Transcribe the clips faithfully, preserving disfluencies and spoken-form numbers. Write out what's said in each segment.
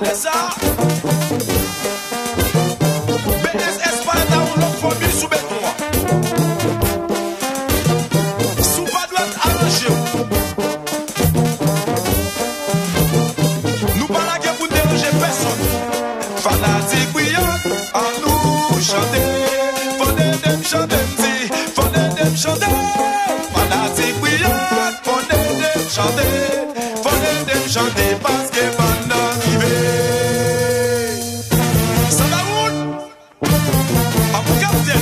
Sa, B S S pa ta yon lòt fòmil sou beton an. Si w pa dwèt, aranje w. Nou pa la gen pou n deranje pèsonn. Fanatik Briand, ann nou chante. Fò n ede m chante, m di, fò n ede m chante. Fanatik Briand, fò n ede m chante. Fò n ede m chante paske bann nan rive. Samba wood, an pou kaptèn.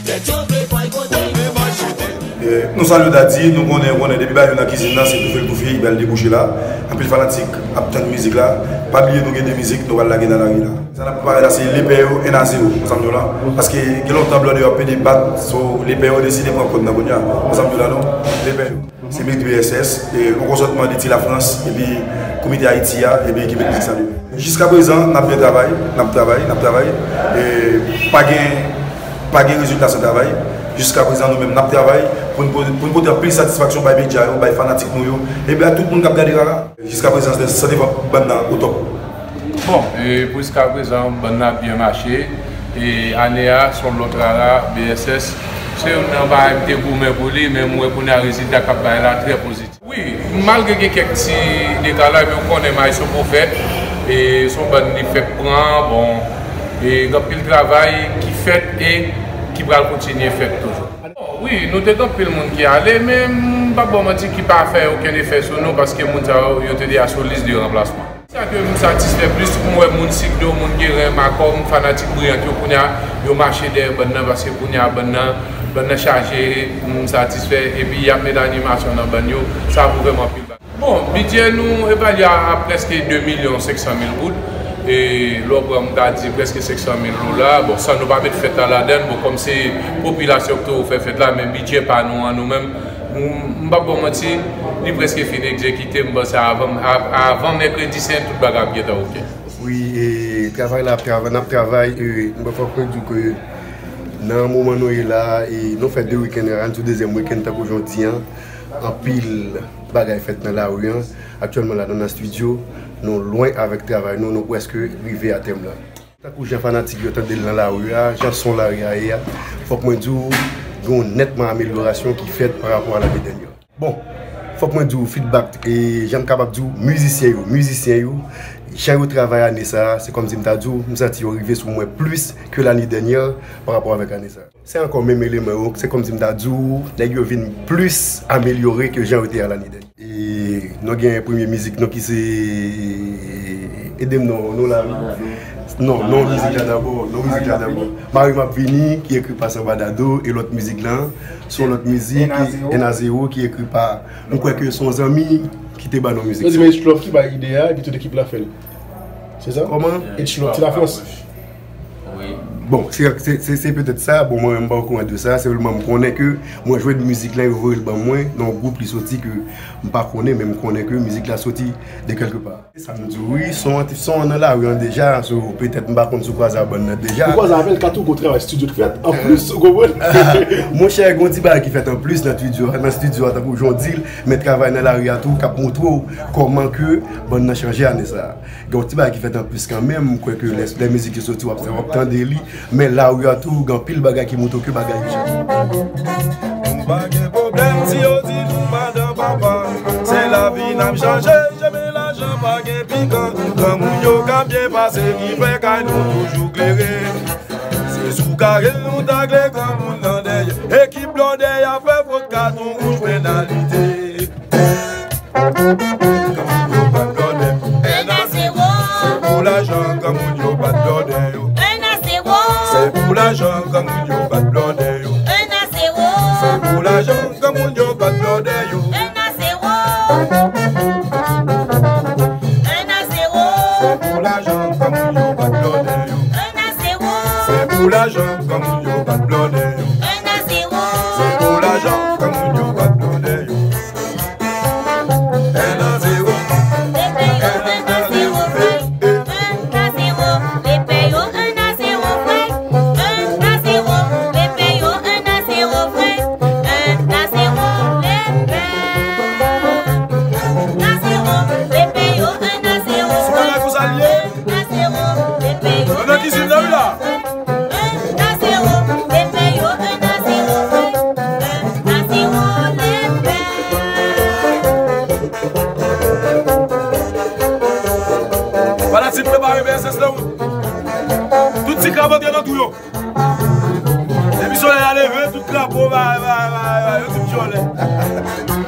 Tèt yo vle fò y kote. Yo vle fò y kote. Eh, nou salye Daddy, nou konnen, konnen depi Bayou nan kizin nan, se toufe l toufe, li pral debouche la. Anpil fanatik ap tann mizik la. Pa bliye nou gen de mizik, nou pral lage nan lari la. Sa n ap prepare la, se Lepè yo, un à zéro, ansanm yo la. Paske gen lontan blòdè yo ap pede bat, so Lepè yo deside pran kòd nan kounye a. Ansanm yo la, non? Lepè yo. Se mizik B S S, e, yon konsantman de Ti Lafrans, epi Komite Ayiti a, epi ekip mizik sa yo. Jiska prezan, n ap byen travay, n ap travay, n ap travay. E, pa gen, pa gen rezilta san travay. Jiska prezan, nou menm, n ap travay pou n po-, pou n pote anpil satisfaksyon bay medya yo, bay fanatik nou yo, epi bay tout moun k ap gade Rara. Jiska prezan, sante bann nan o top. Bon, e, pou jiska prezan, bann nan ap byen mache. E, ane a, se yon lòt Rara, B S S. Se youn nan bagay m te goumen pou li, men m wè kounye a rezilta k ap bay la trè pozitif. Wi, malgre gen kèk ti dekalaj, men ou konnen Maestro Prophète, e se yon bann li fèk pran, bon, e gen anpil travay ki fèt e ki pral kontinye fèt toujou. Bon, wi, nou te gen anpil moun ki ale, men m p ap ba w manti, ki pa fè okenn efè sou nou, paske moun sa yo, yo te deja sou lis de ranplasman. Sa ke m satisfè plis, m wè moun Signo, moun Guérin, Macom, fanatik Briand yo kounye a, yo mache dèyè bann nan, paske kounye a bann nan, bann nan chaje, m satisfè, epi y ap met animasyon nan bann yo, sa pwouve m anpil bagay. Bon, bidjè nou evalye a, a prèske de milyon senk san mil goud, e lè w pran m ta di prèske senk san mil dola, bon, san nou pa met fèt la ladann, bon, kòm se popilasyon ki toujou fè fèt la, men bidjè pa nou an nou menm, M, m p ap ba w manti, li prèske fin egzekite, m panse avan, av-, avan mèkredi sen, tout bagay ap gentan oke. Wi, e, travay la ap travay, n ap travay, e, m fòk mwen di w ke nan moman nou ye la, e, nou fè de wikenn, n sou dezyèm wikenn, tankou jan w di an, anpil bagay fèt nan lari an. Aktyèlman la, nou nan estidyo, nou lwen avèk travay nou, nou prèske rive a tèm la. Tankou jan fanatik yo tande l nan lari a, jan son lari a ye a, fòk mwen di w, gen yon nètman amelyorasyon ki fèt pa rapò a lane dènyè. Bon, fòk mwen di w, feedback, e jan m kapab di w, mizisyen yo, mizisyen yo, jan yo travay ane sa a, se kòmsi m ta di w, m santi yo rive sou mwen plis ke lane dènyè pa rapò avèk ane sa a. Se ankò menm eleman yo, se kòmsi m ta di w, nèg yo vin plis amelyore ke jan yo te a lane dènyè. E nou gen premye mizik nou ki se Ede m non, non la wi. Non, non mizik la dabò, non mizik la dabò. Mari m ap vini, ki ekri pa Sanba Dado, e lòt mizik lan, se yon lòt mizik, un à zéro, ki ekri pa, m kwè ke se yon zanmi ki te ba nou mizik sa. Yo di men H Love ki bay ide a, epi tout ekip la fè l. Se sa? Kòman? H Love, Ti Lafrans. Wi. Bon, se, se, se, se petèt sa. Bon, mwen menm m pa okouran de sa. Senpleman, m konnen ke mwen jwenn mizik la, yo voye l ban mwen, nan yon gwoup li soti ke m pa konnen, men m konnen ke mizik la soti de kèlke pa. E sa m di w, wi, son an, son an nan lari an deja, so, petèt m pa konn si w kwaze a bann nan deja. Ou kwaze avè l, ka tou gwo travay estidyo k fèt, anplis, ou konprann? Monchè, gen yon ti bagay ki fèt anplis nan estidyo a, nan estidyo a, tankou jan w di l, men travay nan lari a tou, k ap montre w kòman ke bann nan chanje ane sa a. Gen yon ti bagay ki fèt anplis kanmenm, m kwè ke lè, lè mizik yo soti, w ap, w ap tande li, men lari a tou, gen anpil bagay ki montre ke bagay yo chanje. Nou pa gen pwoblèm si yo di nou madan papa, se lavi n ap chanje, je men lajan pa gen pikan, granmoun yo ka byen pase, ki fè kay nou toujou klere. Se sou kare nou tagle granmoun nan dèyè, ekip blòdè a fè fot katon wouj penalite. Granmoun yo bat blòdè. Un à zéro. Se pou lajan, granmoun yo bat blòdè yo. Un à zéro. Se pou lajan, granmoun yo bat blòdè yo. Un à zéro. Se pou lajan, granmoun yo bat blòdè yo. Un à zéro. Un à zéro. Se pou lajan, granmoun yo bat blòdè yo. Un à zéro. Se pou lajan, granmoun yo bat blòdè yo. Un à zéro. Se pou lajan, granmoun yo bat blòdè yo. Un à zéro. Lepè yo, un à zéro, frè. Un à zéro. Lepè yo, un à zéro, frè. Un à zéro. Lepè yo, un à zéro, frè. Un à zéro. Lepè. Un à zéro. Lepè yo, un à zéro, frè. Yo pa renmen S S nan wout. Tout ti krab antre nan twou yo. Depi solèy la leve, tout krapo va, va, va, va, yo tout vyolet.